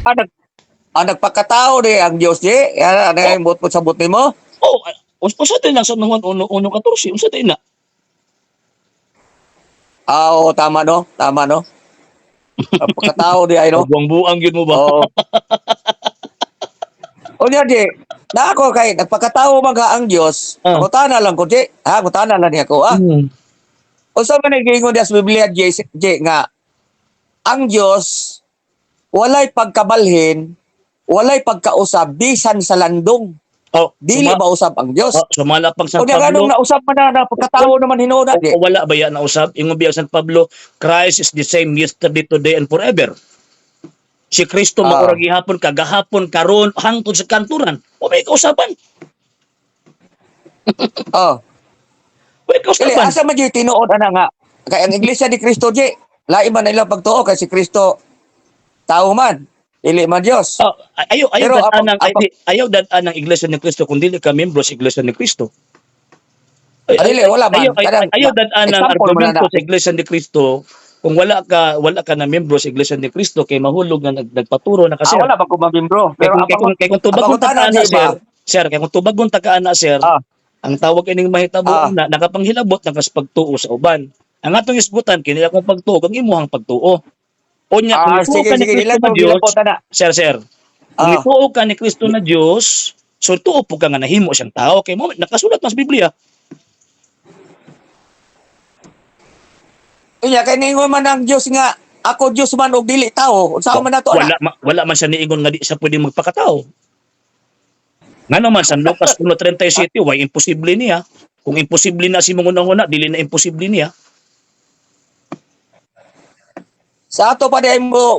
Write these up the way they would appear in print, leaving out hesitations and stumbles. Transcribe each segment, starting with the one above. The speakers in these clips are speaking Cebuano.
Ah, nagpakatao di ang Dios di. Yan ano yung buot sabot nimo? Oh, usa din lang sa Juan 1:1-14, unsa din na? Ah, oo, tama no. Tama no. Nagpakatao di ay no. Buang-buang gyud mo ba? Oo. Unya di, na ako kay nagpakatao man ka ang Dios. Pangutana lang ko di. Ha, pangutana lang niya ko ah. Unsa man giingon diya sa Biblia J, nga ang Dios walay pagkabalhin, walay pagkausab bisan sa landong. Oh, Dili ba usab ang Dios? Oh, sumala pang San Unya Pablo. nganong nausab man na, na pagkatao naman hinuon na di. O, wala ba yan nausab? Ingon biya San Pablo, Christ is the same yesterday, today, and forever. Si Kristo maura gihapon, kagahapon, karon, hangtod sa kanturan. O may kausapan. May Dili kausapan. asa man gyud tinuod ana nga kay ang Iglesia ni Cristo di lain man na ilang pagtuo kay si Kristo tao man, dili man Dios. Oh, ayaw ayaw Pero dad-an ang apa- ayaw dad-an ang Iglesia ni Kristo kung dili ka membro sa Iglesia ni Kristo. Ay, Ah, dili, wala man. Ayaw dad-an ang Example man argumento na. sa Iglesia ni Kristo kung wala ka na membro sa Iglesia ni Kristo kay mahulog nga nagpaturo na kasi. Ah, wala ba ko mabembro? Kay Pero kung kay kung kay kung tubagon ang ta pangutana, ka ana di ba? sir, sir, kay kung tubagon ta ka ana sir, ang tawag ining mahitabo na nakapanghilabot na kas pagtuo sa uban. Ang atong isgutan kini akong pagtuo kang imuhang pagtuo. Unya kung Ah, ituo sige ka ni sige, Kristo ilan na ko Dios, gilabot ana. sir sir, kung ituo ka ni Kristo na Dios, so tuo po ka nga nahimo siyang tao kay mo nakasulat man sa Biblia. Unya kay ningon man ang Dios nga ako Dios man og dili tao. Unsa man nato ana? Wala man siya niingon nga di siya pwede magpakatao. Ngano man sa Lucas 1:37, why imposible niya? Kung imposible na si mong una, dili na imposible niya. Sa ato pa di ay mo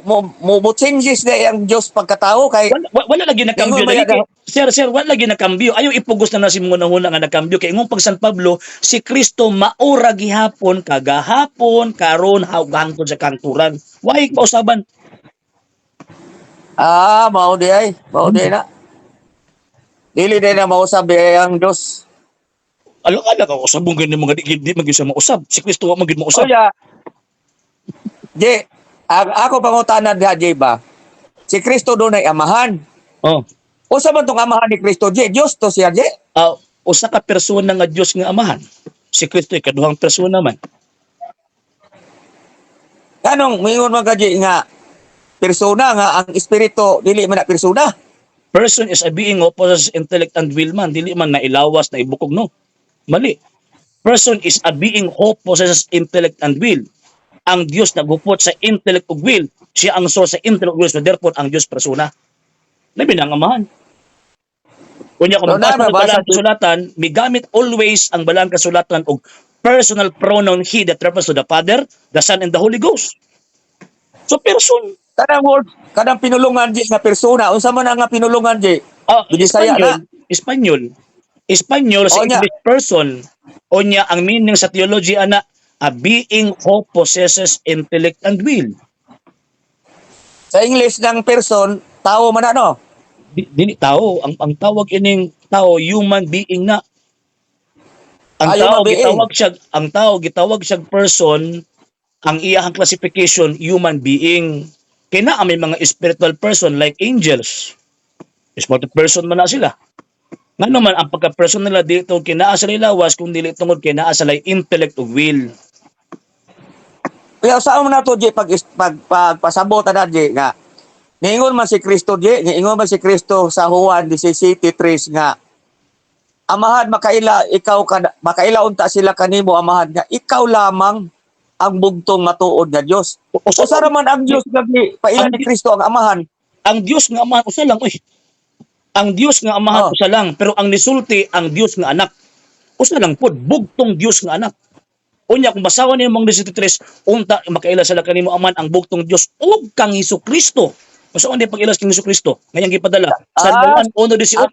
changes di ay ang Dios pagkatao kay Wala lagi nakambyo Ingon ba dali yan? kay, sir sir, wala lagi nakambyo. Ayaw ipugos na na si mong una nga nakambyo kay ingon pag San Pablo, si Kristo maura gihapon kagahapon karon hangtod sa kanturan. Why kausaban? Ah, mao di ay. Mao di na. Dili di na mausab di ay ang Dios. Alam ka ka usabong gani mga di man gyud siya mausab. Si Kristo wa man gyud mausab. Unya, Di, ang ako pangutana diha, Jay ba? Si Kristo dunay amahan. Oh. Usa man tong amahan ni Kristo, Jay? Dios to siya, Jay. Ah, usa ka persona nga Dios nga amahan. Si Kristo ikaduhang persona man. Kanong mingon man ka, Jay, nga persona nga ang espiritu dili man na persona. Person is a being who possesses intellect and will man. Dili man na ilawas na ibukog, no. Mali. Person is a being who possesses intellect and will. Ang Dios naghupot sa intellect ug will. Siya ang source sa intellect ug will. So therefore, ang Dios persona. Labi na ang amahan. Kunya kung So, magbasa na, ng mabasa balang kasulatan, migamit always ang balang kasulatan og personal pronoun he that refers to the Father, the Son, and the Holy Ghost. So person. Kanang word, kanang pinulungan, Jay, nga persona, unsa man ang nga pinulungan, Jay? Ah, Binisaya Espanyol, na. Espanyol. Espanyol sa O, nya. English person. O nya ang meaning sa theology ana, a being who possesses intellect and will. Sa English ng person, tao man na, no? Dili tao, ang tawag ining tao human being na. Ang Ah, tao human being. Gitawag siya person, ang iyahang classification human being. Kaya na may mga spiritual person like angels. Spiritual person man na sila. Ngano man ang pagka-person nila dito kinaa sa lawas kung dili tungod kinaa sa intellect ug will. Kaya saan mo na to, Jay, pag, pagpasabot na, Jay, nga, niingon man si Kristo, Jay, niingon man si Kristo sa Juan 17:3 nga, Amahan, makaila, ikaw, ka, makaila unta sila kanimo, Amahan, nga, ikaw lamang ang bugtong matuod nga Dios. Usa Usa ra man ang Dios nga paila ni Kristo ang Amahan. Ang Dios nga Amahan usa lang oy. Ang Dios nga Amahan usa lang, pero ang nisulti ang Dios nga anak. Usa lang pod bugtong Dios nga anak. Unya kung basahon niyo mong 13, unta makaila sila kanimo Aman ang bugtong Dios ug kang Hesus Kristo. Unsa man pag-ilas kang Hesus Kristo? Ngayang gipadala. Sa Juan 1:18,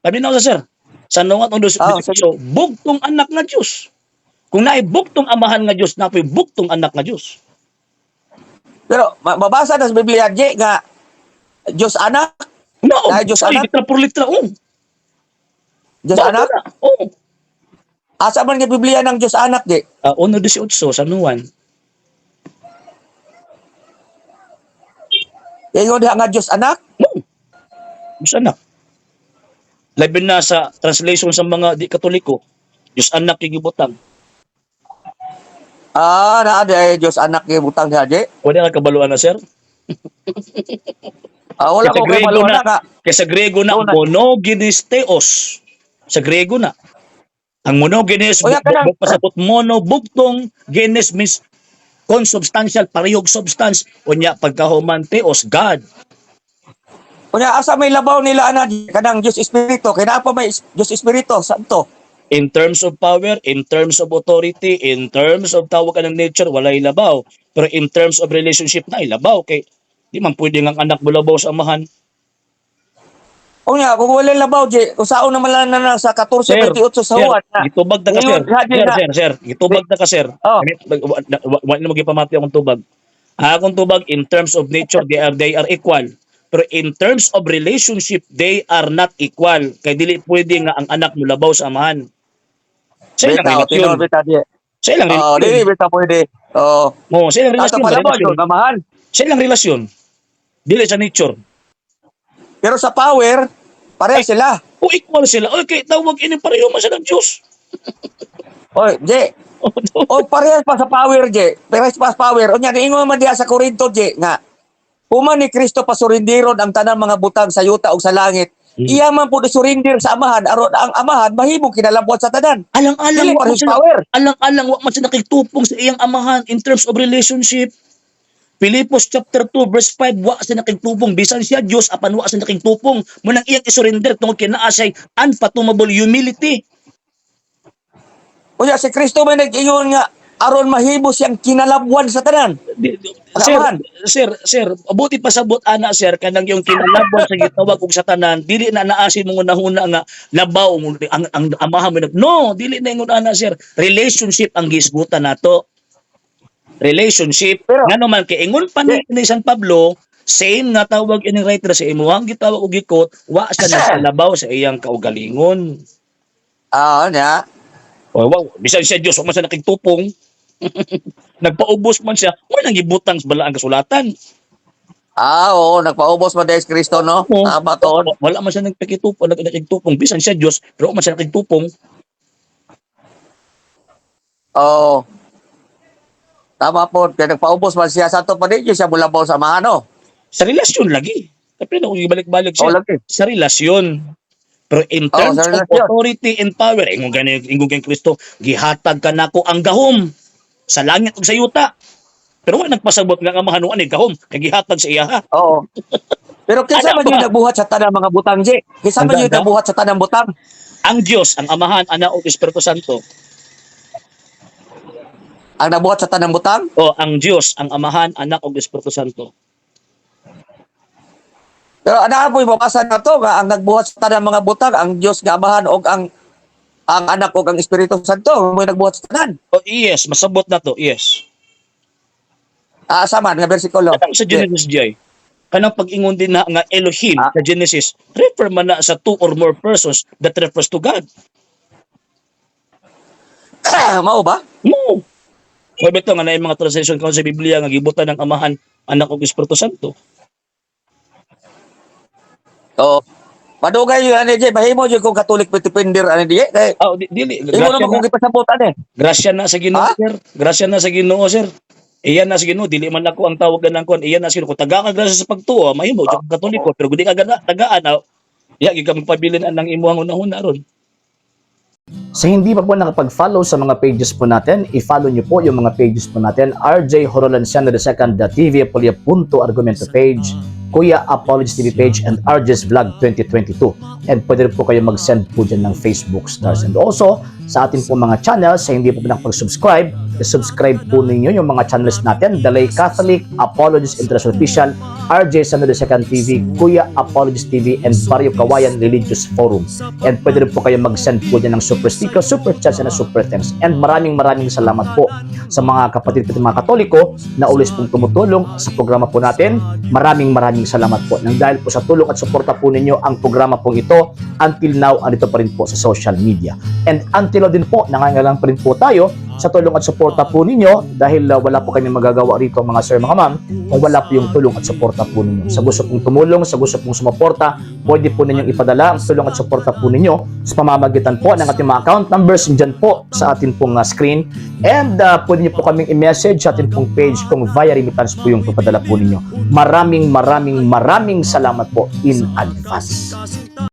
paminaw sa sir. Sa Juan 1:18, bugtong anak nga Dios. Kung naay bugtong amahan nga Dios, napoy bugtong anak nga Dios. Pero mabasa na sa Biblia, Jay, nga Diyos anak, No, Naay Diyos ay, anak? litra por litra, oh. Diyos Mao anak. na, oh. Asa man nga Biblia ng Diyos anak, Jay? 1:18 sa Juan. Ingon diha nga Diyos Anak? No. Diyos Anak. Labi na sa translation sa mga di Katoliko, Diyos Anak yung gibutang. Ah, naa di ay Diyos Anak gibutang diha, Jay. Wala ka kabaluan na, sir? Ah, wala Kaya sa ko kay Grego baluan na, na ka. Kaya sa Grego na, Wala. monogenes theos. Sa Grego na. Ang monogenes, O, ya, pasabot mono, bugtong, genes means consubstantial, parehog substance. Unya, pagkahuman theos, God. Unya, asa may labaw nila ana kanang Diyos Espiritu? Kay naa pa may Diyos Espiritu santo. In terms of power, in terms of authority, in terms of tawag ka ng nature, walay labaw. Pero in terms of relationship na, labaw. Kay, di man pwede nga ang anak mo labaw sa amahan. Unya, kung wala labaw, Jay, usaon naman lang na sa 14:28 sa Sir, Juan na. gitubag na ka, sir. Ingon, diha, Sir, na. sir, sir. Gitubag na ka, sir. Oh. Wa na magipamati akong tubag. Akong tubag, in terms of nature, they are equal. Pero in terms of relationship, they are not equal. Kay dili pwede nga ang anak mo labaw sa amahan. Sa ilang Bitaw, relasyon. tinuod bitaw, Jay. Sa ilang Oh, relasyon. dili bitaw pwede. Oh. Oh, sa ilang Ato relasyon. palabaw Relasyon. yun, amahan. Sa ilang relasyon. Dili sa nature. Pero sa power, pareho sila. O equal sila. Okay, tawag ini pareho man sila ng Diyos. Oy, Jay. O parehas pa sa power, Jay. Parehas pa sa power. Unya, niingon man diha sa Korinto, Jay, nga human ni Kristo pasurindiron ang tanang mga butang sa yuta ug sa langit. Iya man pud isurinder sa Amahan aron ang Amahan mahimong kinalabwan sa tanan. Alang-alang Dili wa man parehas sila, power. Alang-alang wa man sila nakitupong sa iyang Amahan in terms of relationship. Filipos chapter 2 verse 5, wa siya nakigtupong bisan siya Dios, apan wa siya nakigtupong mo nang iyang isurrender tungod kay naa siyay unfathomable humility. Unya, si Kristo may nag-ingon nga aron mahimo siyang kinalabwan sa tanan. Ang Sir, Amahan. Sir, sir, buti pasabot ana, sir, kanang yung kinalabwan sa gitawag og sa tanan, dili na naasi mo hunahuna nga labaw ang Amahan mo. No, dili na ingon ana, sir. Relationship ang gisgutan nato. Relationship. Ngano man kay ingon pa ni San Pablo, same nga tawag ining writer sa imuhang gitawag og gikot, wa siya nagkalabaw sa iyang kaugalingon. Ah, nya. O, wow, bisan siya Dios, wa man siya nakigtupong. Nagpaubos man siya, mo nang gibutang sa balaang kasulatan. Ah, oo, nagpaubos man dahil si Kristo, no? Oo. Tama to. Wala man siya nagpakitupong, nagtupong bisan siya Dios, pero wa man siya nakigtupong. Oo. Tama po, kaya nagpaubos man siya sa ato pa di siya mulabaw sa Amahan, no? Sa relasyon lagi. Tapi na kung ibalik-balik Oo, siya. lagi. Sa relasyon. Pero in Oo, terms sa of relasyon. authority and power, ingon gani, ingon kay Kristo, gihatag kanako ang gahom sa langit ug sa yuta. Pero wala nagpasabot nga ang Amahan ni gahom kay gihatag sa iya. Ha? Oo. Pero kinsa Ano man yung ba? nagbuhat sa tanang mga butang, Jay? Kinsa man Ang yung ganda? nagbuhat sa tanang butang? Ang Dios, ang Amahan, Ana ug Espiritu Santo. Ang nabuhat sa tanang butang? O ang Dios, ang Amahan, Anak ug Espiritu Santo. Pero ana po ibabasa na to nga ang nagbuhat sa tanang mga butang ang Dios nga Amahan og ang Anak og ang Espiritu Santo mo nagbuhat sa tanan. O yes, masabot na to, yes. Ah, asa man nga bersikulo? Kanang sa Genesis, Jay. Kanang pag-ingon din na nga Elohim sa Genesis, refer man na sa two or more persons that refers to God. Mao ba? No. May bitaw nga na yung mga translation karon sa Biblia nga gibutan ng Amahan, Anak ug Espiritu Santo. Oo. Madugay yun ani, Jay, mahimo jud kung Catholic defender ani di kay Ah, dili. imo Grasya naman kung na, gipasabot ani. grasya na sa Ginoo, Ha? sir. Grasya na sa Ginoo, sir. Iyan na sa Ginoo, dili man ako ang tawag ng kuan. Iyan na sa Ginoo. Kung taga ka grasya sa pagtuo, mahimo jud kang Katoliko, pero kung di ka tagaan, ya gyud ka magpabilin ang imuhang hunahuna ron. Sa hindi pa po nakapag-follow sa mga pages po natin, i-follow nyo po yung mga pages po natin. RJ Horolanciano II, The TV Apolia Punto Argumento page, Kuya Apologies TV page, and RJ's Vlog 2022. And pwede rin po kayo mag-send po dyan ng Facebook stars. And also, sa ating po mga channels, sa hindi po nakapag-subscribe, i-subscribe po ninyo yung mga channels natin. The Lay Catholic, Apologies International Official, RJ Samuel II TV, Kuya Apologies TV, and Barrio Kawayan Religious Forum. And pwede rin po kayo mag-send po dyan ng super sticker, super chats, and super thanks. And maraming maraming salamat po sa mga kapatid ko mga Katoliko na always pong tumutulong sa programa po natin. Maraming maraming salamat po. Nang dahil po sa tulong at suporta po ninyo ang programa pong ito, until now, andito pa rin po sa social media. And until now din po, nangangailangan pa rin po tayo sa tulong at suporta po ninyo dahil wala po kami magagawa rito, mga sir, mga ma'am, kung wala po yung tulong at suporta suporta po ninyo. Sa gusto pong tumulong, sa gusto pong sumuporta, pwede po ninyong ipadala ang tulong at suporta po ninyo sa pamamagitan po ng ating mga account numbers dyan po sa atin pong screen. And pwede niyo po kaming i-message sa atin pong page kung via remittance po yung papadala po ninyo. Maraming maraming maraming salamat po in advance.